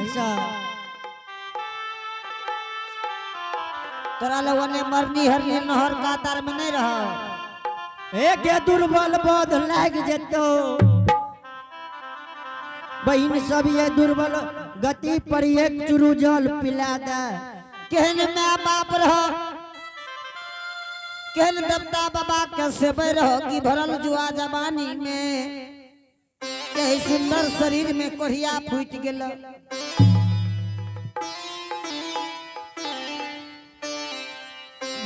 सा। तोरा लोगों ने मरनी हरनी नहर कातार में नहीं रह। ए गे दुर्बल बोध लाग जेतो। बहिन सब ये दुर्बल गति पर एक चुरू जल पिला दे। केहन my बाप रह, केहन देवता बाबा के सेवे रह कि भरल जुआ जवानी में यही सुंदर शरीर में कोढ़िया फूट गेल।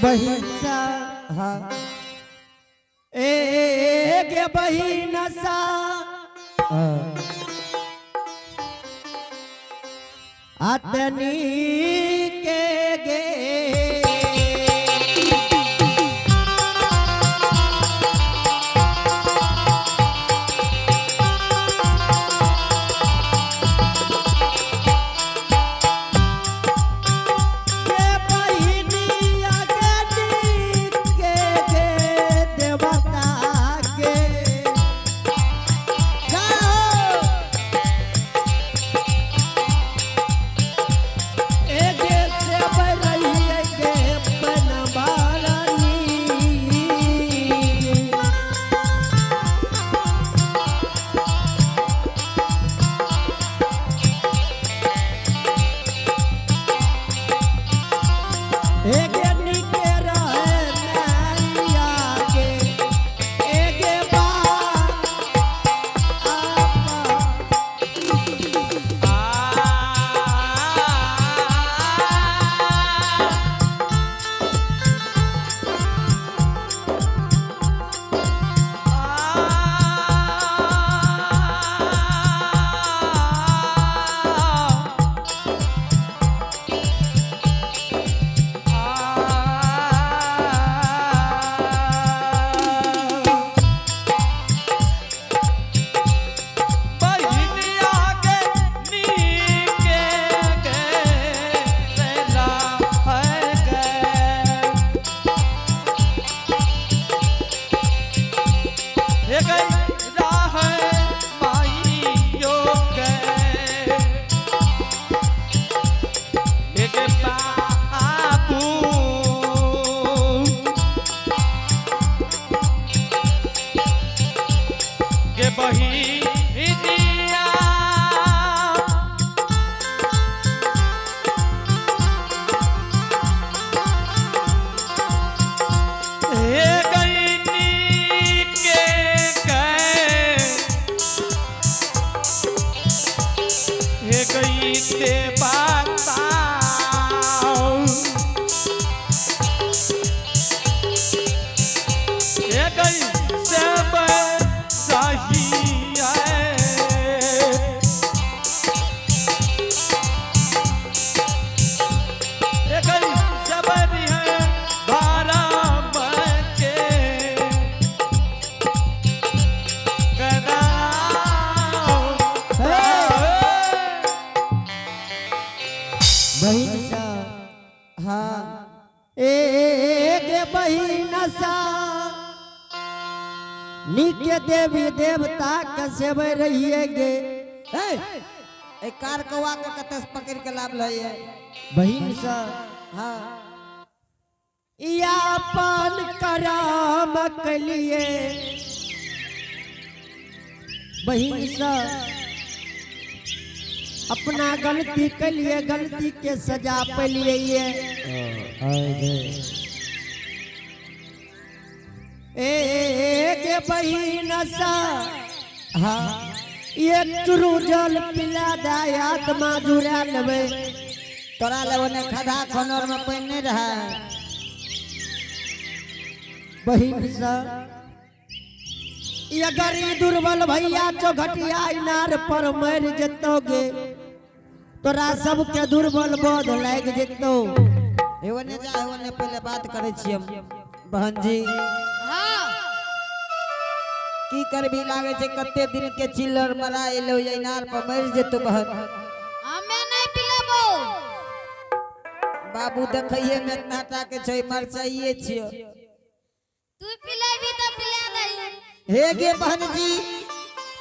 बहिन सा। हाँ। ए गे बहिन सा। अतनी के गे के बहिनिया के नीक के गे देवता के जाओ। एगे से बरही गे बनबारानी। एगे निके रहे मैया के, एगे बा आपा। बहिनिया के नीके गे सेला है गे। हे गई राह माई के, हे गे बापू के बहिनिया। हे गईनी के गए, हे गई ते बताओ। हे गई सब सही है। हे गई सब है बाराम के गदाओ। बहिन सा। हाँ। ए गे बहिन सा, निके देवी देवता के सेवे रहिए गे। ए, ए कार कौआ के कतस पकड़ के लाभ लइए। बहिन सा। हाँ। या अपन कराम के लिए बहिन सा, अपना गलती के लिए गलती के सजा पे लिए ये। ए गे बहिन सा। हाँ। एक चुरू जल पिला दे, आत्मा जुड़ा लेबै। तोरा लोगों ने खदा खनर में पानि नहीं रहा। बहिन सा, ये गरीब दुर्बल भैया चौघटिया इनार पर मर जेतोगे, तोरा सबके दुर्बल बोध लाग जेतो। एवने जा, एवने पहले बात करे छियै हम। बहन जी। हाँ। की करबी, लागे छै कते दिन के चिल्लर मरा एलो इनार पर मर जेतो बहन। हमें नहीं पिलाबो। बाबू देखैये में इतना टा के छै, मरचाइये छियो। तू पिलाबी तो पिला दही। हे गे बहन जी,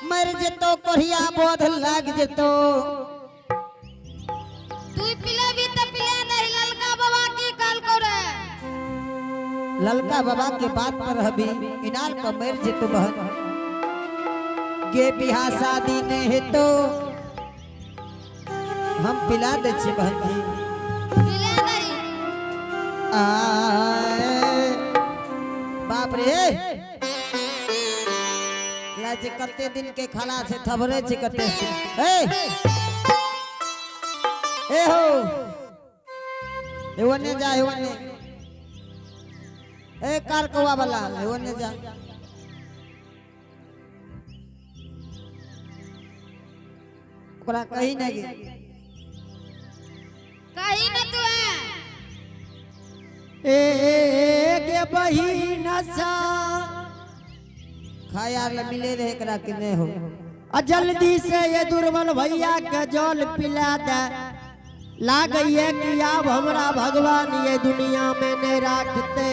मर जेतो, कोढ़िया बोध लाग जेतो। पिलेबी तो पिला दही। ललका बाबा की कहलको रे? ललका बाबा के बात पर हबी इनार पर मर जेतो बहन गे। बियाह शादी नहीं हेतो, हम पिला दे छी बहन जी। पिला दही। आए बाप रे, लाजे कते दिन के खाला छै, थबरे छै कते से। ए ए हो, एवने जा, एवने। ए कार कौआ वाला, एवने जा। ओकरा कही नहीं गे। कही न तू है। ए गे बहिन सा। खाए आर ला मिले रहे एकरा के नहीं हो। आ जल्दी से ये दुर्बल भैया के जल पिला दे। लागैये कि आब हमरा भगवान ये दुनिया में नहीं राखते।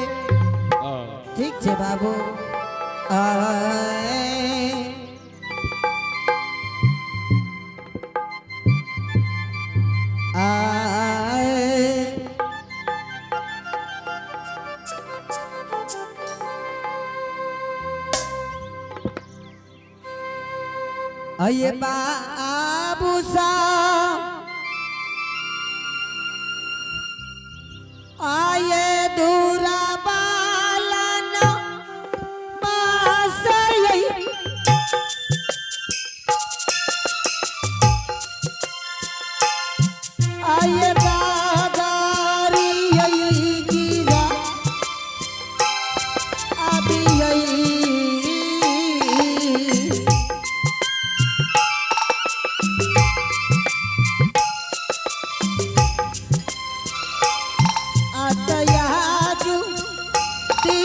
ठीक छे बाबू। आए आए आइए बाबू सा, आये दूरा बालन मासई। आये गागारी गिरा अभी। आतयाजु ती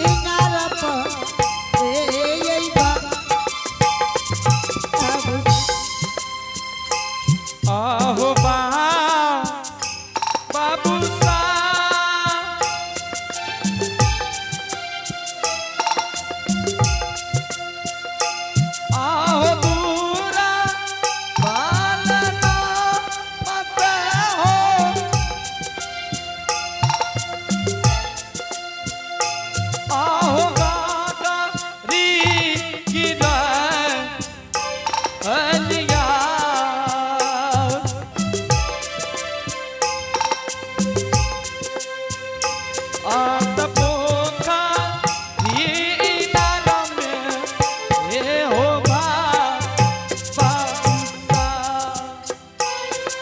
इनार पर ए बा अब। आहो बा बाबू सा। आहो दूरा बालना मत हो। आहो गागा री गिरा अलिया। आत पोखा इनार में हे हो बा बाबूसा।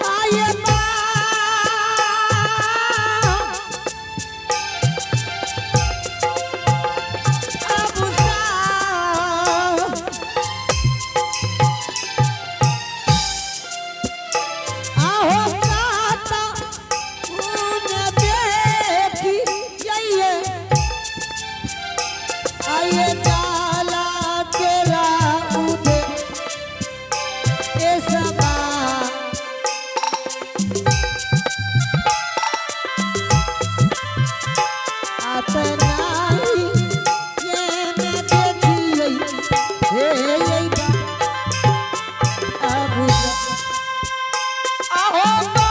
आये बा अब सा। आहो काता ऊन देखी जाइए, आये जाला तेरा उदे ए सबा। आतनाई ये मैं देखी हे हे बा अब। आहो बा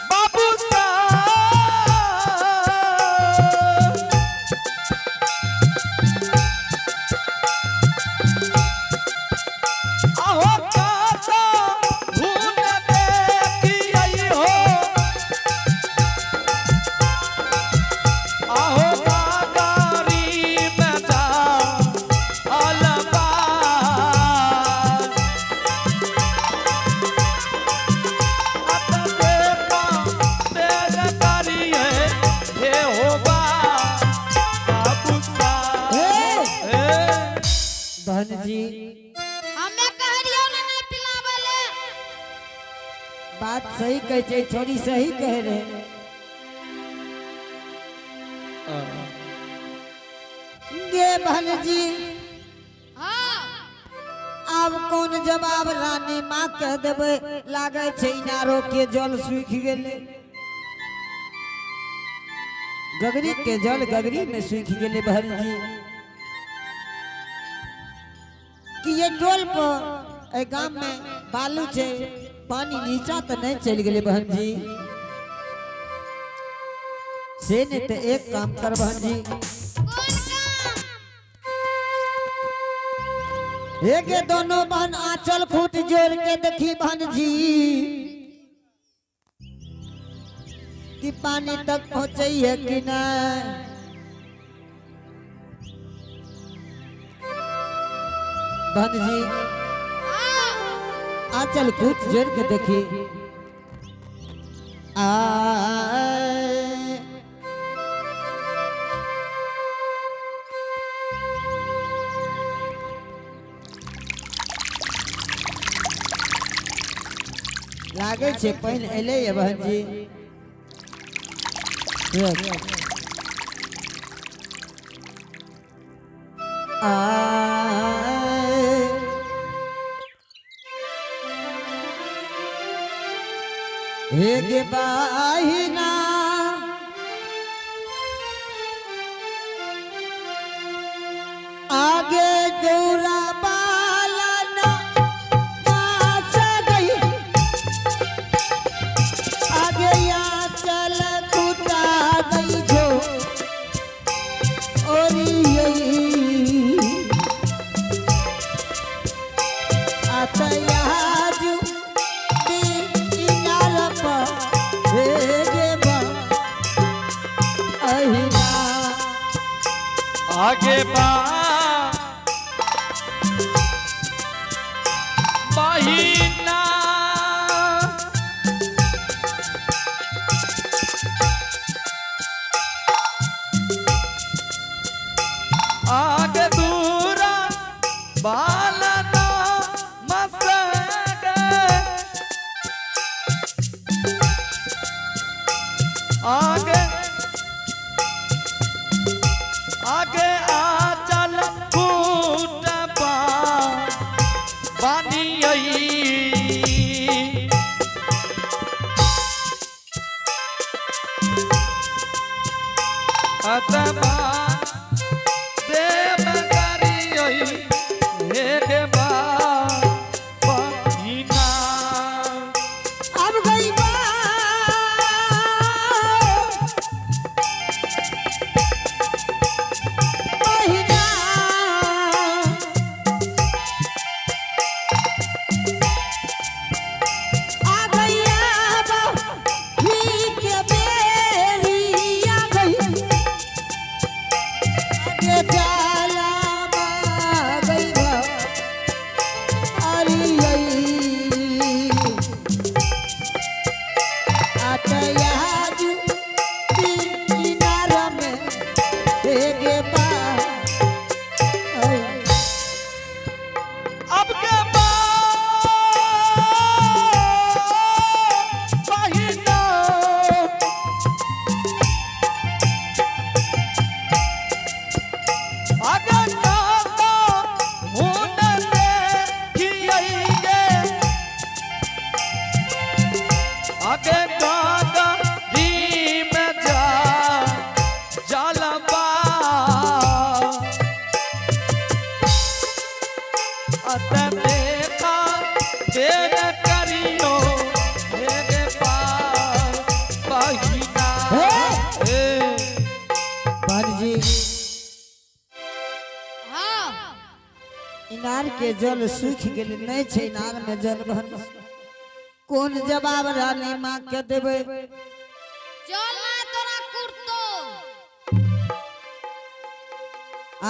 बाबूसा। आहो काता भून देखी आई हो। आहो गागारी में जा अलबार। अत देखा तेरे करिए हे हो बा बाबूसा। हे! हे! बहन जी। हमें कह रहियो ना नहीं पिलावे ले। बात सही कहे छे छोरी, सही कह रहे गे बहन जी। हाँ। आब कौन जवाब रानी माँ कह देबै? लागे छै इनारो के जल सूखि गेलै, गगरी के जल गगरी में सूखि गेलै। बहन जी। कि ये टोल पर ए गांव में बालू छे, पानी नीचा तो नहीं चल गए बहन जी। से नहीं तो एक काम कर बहन जी, कोन काम? एक दोनों बहन आंचल खूट जोड़ के देखी बहन जी कि पानी तक पहुंचे है कि नहीं। बहन जी हाँ। आंचल खूट जोड़ के देखी। आ लागे छे पानि एलै ये बहन जी। आ हे गे बाहिना आगे गौरा बाला नाच गई, आगे या चल कुटा गई जो और यही आतयाजु इनार पर हे गे बा अहिना। आगे बा बहिना आगे दूरा बालना मसगे आगे आगे आ चल फूट पा पानी आई। अतमा देव करियई हे गे बा बहिना। अब गई बा बहिना, आ गई अब ही के बेरी आ गई, आगे जाला बा गई बा अरे आतयाजु किनारा में हेगे बा अब के बा बहिना आगे काका हुन देखियैगे आगे काका भीम जा जलबा अत देखा देव करियो हे पार बहिना। हे! हे। बहन जी हाँ। इनार के जल सूख गेल, नहीं छै इनार में जल। बहन कोन जवाब रानी माँ के देबै? चल ना तोरा कुर्तो।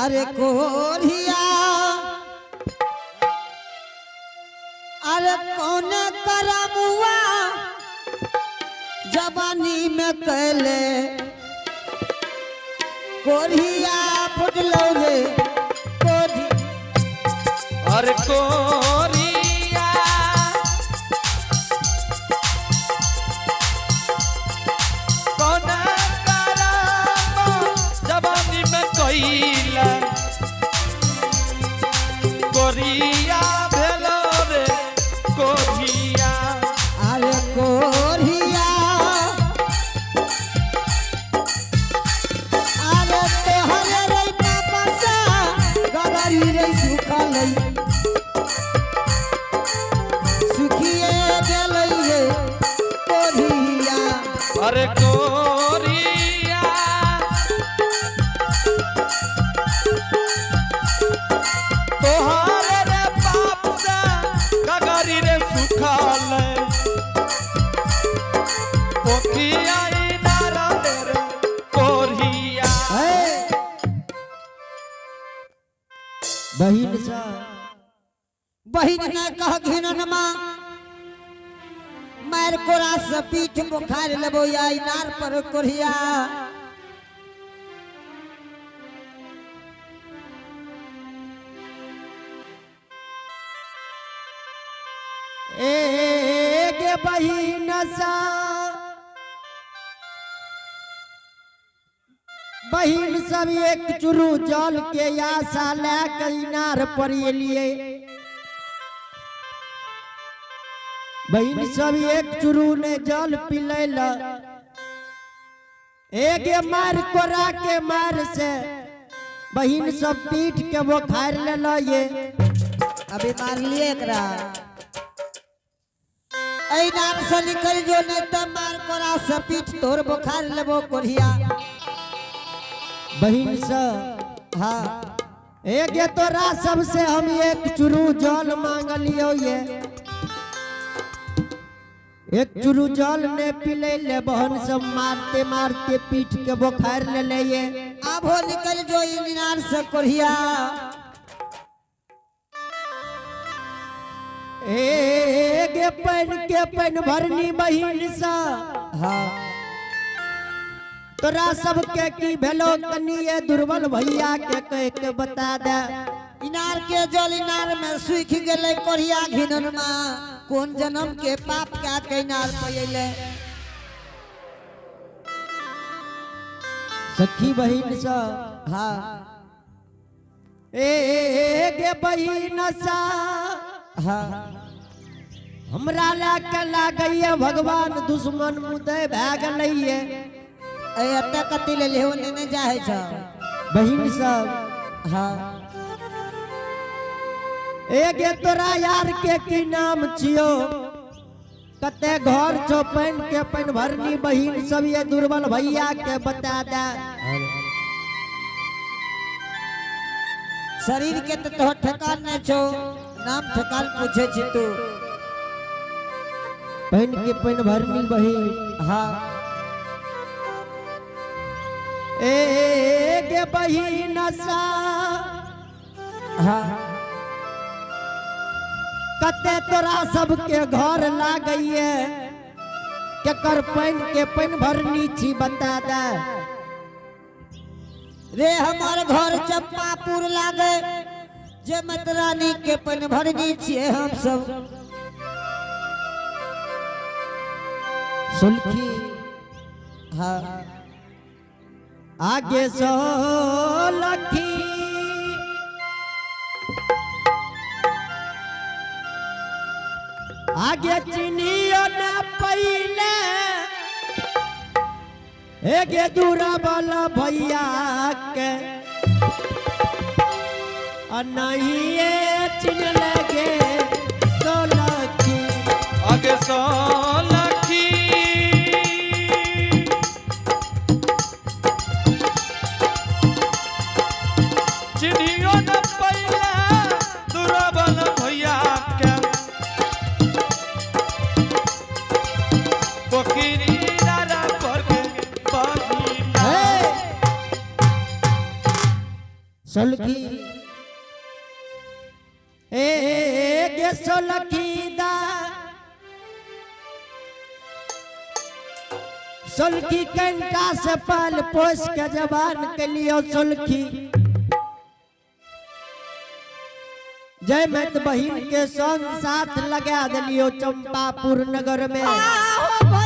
अरे कोरिया, अरे कौन करमुआ जवानी में कैले कोरिया फुटलो रे कोरी। अरे कोरिया कौन करम जवानी में कैला कोरिया भेलो रे कोरिया। अरे कोरिया, अरे तोहरे रे पापा सा गगरी रे सुखल। बहिन सब बहिन ने कह घिननमा मार कोरा से पीठ बुखार लेबो या इनार पर कोरिया। ए गे बहिन सा बहिन सब एक चुरू जल के आशा लए के इनार पर एलिए। बहिन सब एक चुरू ने जल पिलैल। एगे मार कोरा के मार से बहिन सब पीठ के बोखार लेल ये। अभी मार लिए एकरा। इनार से निकल जो नहीं तो मार कोरा से पीठ तोर बुखार लेबो कोरिया। बहिन सब हाँ एगे तोरा सबसे हम एक चुरू जल मांगलियो ये। एक चुरू जल ने पिले ले बहन सब मारते मारते पीठ के बोखार ले ले ये। अब हो निकल जो इनार से कोरिया। एगे पन के पन भरनी बहिन सा हाँ तोरा सबके की भेलो तनी ये दुर्बल भैया के कह के बता दे। इनार के जल इनार में सूख गेलै कोरिया घिननमा कोन जन्म के पाप क्या के इनार पे सखी बहिन सा हाँ एगे बहिन सा हाँ हमरा लए के लागैये भगवान दुश्मन मुदय भए गेलैये। ए एते कति ले लेहो ने जाए छ। बहिन सब हाँ एगे तोरा यार के की नाम छियो कते घर छो पन के पन भरनी बहिन सब ये दुर्बल भैया के बता दे। शरीर के तो तोहर ठेकान नहीं छो नाम ठेकान पूछे छी तू। पन के पन भरनी बहिन हाँ एगे बहिन सा हाँ कते तोरा सबके घर लागैये केकर पन के पन भरनी छी बता दे। रे हमार घर चंपापुर लागे जे मतरानी के पन भरनी छिए हम सब। सुलखी हाँ आगे सोलखी आगे चिनियो न पहिले एगे दूरा वाला भैया के नहीं चिन्ह लगे सोलखी। आगे सोलखी चिन्हियो न पहिले दुर्बल भैया के पोखरी नारा पर के बहिना। सोलखी ए गे सोलखी दा सोलखी कंटा से पाल पोस के जवान के लिए सोलखी जय मत बहिन के संग साथ लगा दिलियो चंपापुर नगर में। आहो